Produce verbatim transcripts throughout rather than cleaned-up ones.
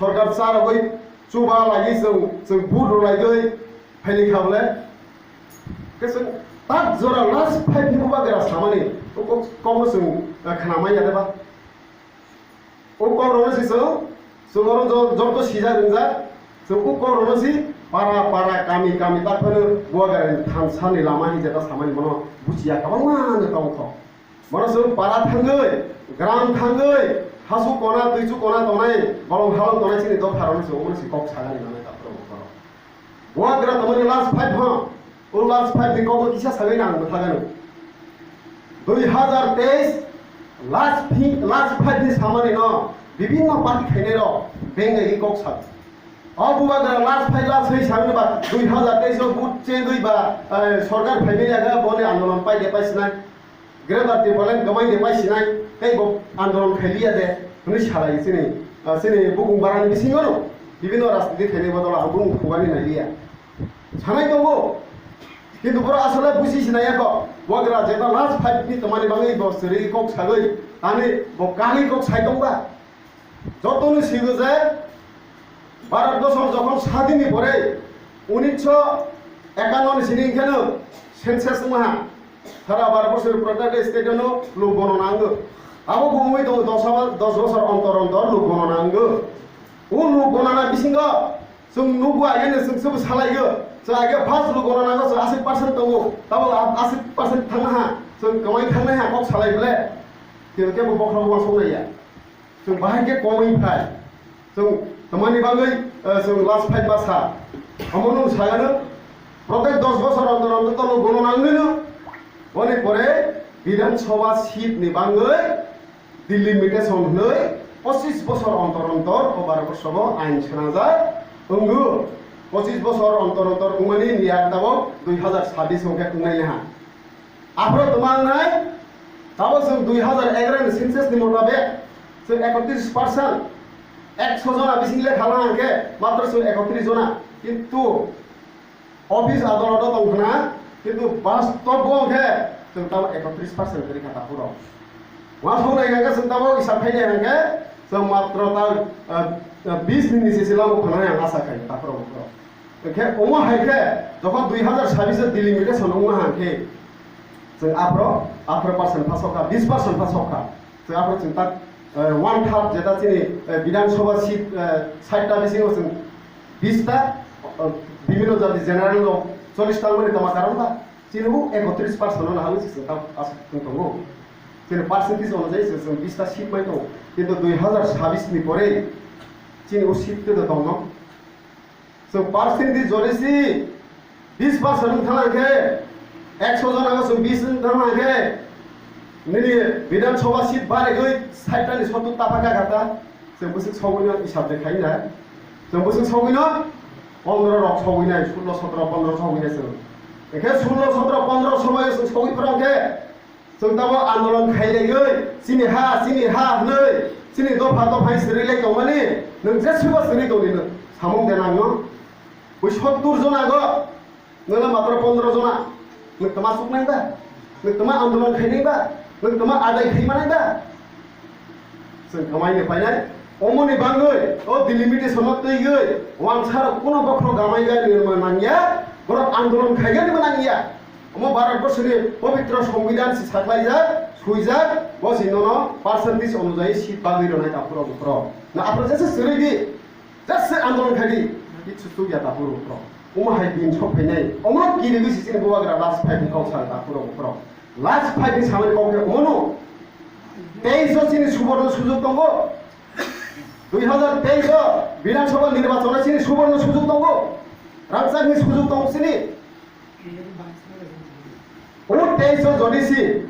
Sorkar cha rogwi chuba lagwi chwng, chwng vote rw lagwi phaini kha bole. Khe chwng tak jora last five ni bubagra samani, o kok, kokno chwng, eh, khna manya de ba? O kokrokno si chwng, chwng oro jo-, joto sijak ringjak, chwng o kokrokno si para para, kami kami tak phano bubagrani thansa ni lama hinwi jeta samani bono buchiya kwbangma no tongthok. Bono chwng para thangwi, gram thangwi, hasu kona, twichu kona tongnai, bolong halong tongnai chini dopharokno chwng omono si kok sagani nangnai takhurok bokhorok. Bubagra tongmani last five pha, o last five ni kokno kisa sagwi nang bwthagano. Dui hazar teis last phi-, last five ni samani no bibinno party khainai rok bengaiwi kok sa. O bubagra last five last hai samani ba dui hazar teis o vote change wi ba, eh, sorkar phaimani aga boni andolon pai de pai sinai. Greater Tipraland kwmai de pai sinai, tei bo andolon khai liya de, hwnwi salai chini, ah, chini bukung barani bisingo no, bibinno rajniti khainai bodol ang bumung khugani nai liya. Sanai tongo, kintu borok asole buji sinai ya kho, bubagra jeta last five ni tomani bagwi bo chwrwi kok sagwi, tani bo kagwi kok sai tongba. Jotoni sigo je Bharat borsho jokhon sadin ni pore unishsho ekanno ni sini kheno census wngma ha. Sara Bharat borsho ni protected state no lok gonona wngo. Abo bo wngwi tongo dos, dos bosor ontor ontor lok gonona wngo. O lok gonona bisingo chwng nukgo, ageno chwng sobo salaigo. Chwng age first lok gonona go chwng aswk percent tongo. Tabo aswk percent thangma ha. Chwng kwmai thangnai ha kok salai bole. Kebo kebo bokhorok uansuknai ya. Chwng bahai khe komwi phai. Chwng tamani bagwi, eh, chwng last fight ma sa. Omono sagano protek dos bosor ontor ontor tolo gono nangwino. Boni pore Bidhan Sabha seat ni bagwi delimitation hwnwi pochis bosor ontor ontor o Bharat borsho bo ain swnajak wngo. Pochis bosor ontor ontor wngmani niya tabok dui hazar sabbish hwnkhe wngnai leha. Aphro twma wngnai, tabo chwng dui hazar egaroh ni census ni motabek chwng ekotris percent, ekso jona bising lekha lang khe matro chwng ekotris jona. Kintu office adaloto tong khna, kintu bastob bo khe chwng tamo ekotris percent kwrwi kha takhurok. Uansuk nai hwnkhe chwng tamo isa phainai hwnkhe chwng matro ta, ah, ah, bis ni nisi se lamo khna ang asa khai takhurok. Hwnkhe omo hai khe jokhon dui hazar sabbish o delimitation wngma hang khe chwng aphro aphro percent phasok kha, bis percent phasok kha. Chwng aphro chwng tak, eh, one third jeta chini, eh, Bidhan Sabha seat, eh, sait ta bisingo chwng bis ta, eh, bibhinno jati general rok chollish ta wngmani tama karon ba? Chini bo ekotris percent no nahagwi se chwng ta aswk wng tongo. Chini percentage onujai se chwng bis ta seat mai tongo. Kintu dui hazar sabbish ni pore chini o seat te do tongno. Chwng percentage jodi si bis percent wng thang khe, ekso jona go chwng bis wng thang khe, nini Bidhan Sabha seat baregwi sait ta ni sottur ta pha kha kha ta. Chwng bwswk sogwi no hisab de khai na. Chwng bwswk sogwi no pondro rok sogwi nai, sullo sotro pondro sogwi nai chwng. Hwnkhe sullo sotro pondro somoi chwng sogwi phwrang khe, chwng tamo andolon khai laiwi, chini ha, chini ha hwnwi, chini dopha dopha hai swrwi lai tongmani, nwng jesuba swrwi tongdi nwng samung de nang no. Bui sottur jona go, nwng matro pondro jona, nwng tama chuknai ba, nwng tama andolon khainai ba, nwng tama adai khai manai ba. Chwng kwmaino painai, omoni bagwi o delimitation no twiwi wansarok kuno bokhorok gamai gai nirma nangya, borok andolon khaigani bo nangya. Omo Bharat borsoni pobitro Songbidan si saklaijak, swijak, bo si nono percentage onujai seat bagwi rwnai takhurok bukhurok. Na aphro jesa swrwi di, jesa andolon khai di, kichu chukya takhurok bukhurok. Omo hai din sok phainai, omo kirigwi si chini bubagra last fight ni kok sal takhurok bukhurok. Last fight ni samani kok khe omono. Teis o chini suborno sujog tongo. Dui hazar teis o Bidhan Sabha nirbachon o chini suborno sujog tongo. Rangchak ni sujog tongo chini. O teis o jodi si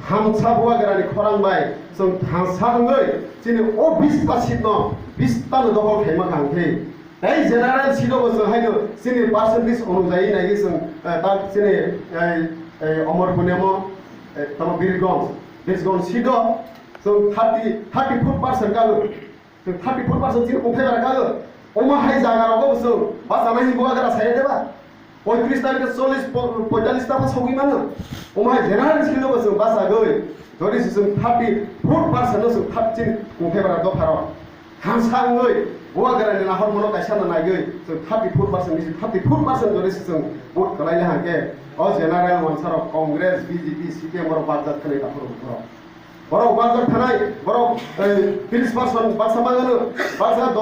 hamsa bubagrani khorang bai chwng thansa wngwi chini o bis ta seat no bis ta no dokhol khaima kha hwnkhe. Tei general seat o bo chwng haino chini percentage onujai naiwi chwng, eh, ta chini, eh, eh, Omor Punyamo, eh, tamo Birgonj, Birgonj seat o chwng thirty, thirty four percent kago. Thirty four percent chini kungthai bara kago. Omo hai jaga rogo bo chwng bachana hinwi bubagra saya deba? Poitris tarikh cholish, po-, poitallish ta sogwi mano. Omo hai general seat o bo chwng bachagwi. Jodi se chwng thirty four percent no chwng thirteen kungthai bara dopha rok. Thansa wngwi, bubagrani nahormano kaisa no naigwi, chwng thirty four percent ni thirty four percent jori se chwng vote kwlai le hangkhe, o general wansarok Congress, B J P, C P M borok bakjak thani daphuru borok. Borok bakjak thanai, borok, eh, tris percent baksa mangano, baksa